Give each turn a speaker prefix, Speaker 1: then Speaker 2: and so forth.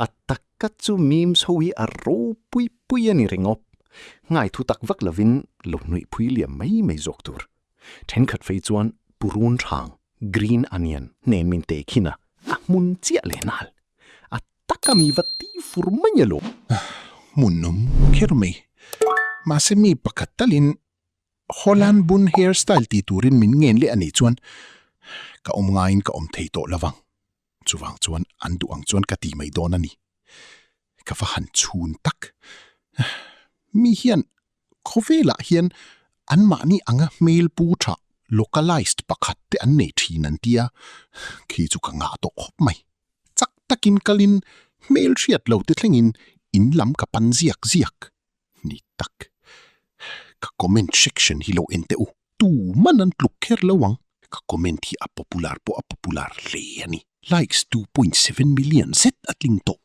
Speaker 1: A takka chu memes ho hi a ropui pui a ni ringawp. Ngai thu tak vak lovin lo nuih phui liam mai mai zawk tur. Thenkhat fei chuan purun thang, green onion, nen min te khin a, a hmun chiah leh nal. A taka mi va ti fur mai alo.
Speaker 2: Hmuhnawm kher mai. Mahse mi pakhat talin Holland bun hairstyle ti turin min ngen leh a nih chuan ka awm ngaiin ka awm thei tawh lovang. Chuvang chuan an duh ang chuan ka ti mai dawn a ni. Ka va han chhun tak. Mi hian khawvelah hian anmahni anga hmel pu tha localized pakhat te an nei thin an tia, khi chu ka ngah tawh khawp mai. Chak takin kalin hmel hriat lo te thlengin in lam ka pan ziak ziak. Ni tak. Ka comment section hi lo en teh u. Tu man an tluk kher lo ang. Ka comment hi a popular pawh a popular hle a ni. Likes 2.7 million zet a tling tawh.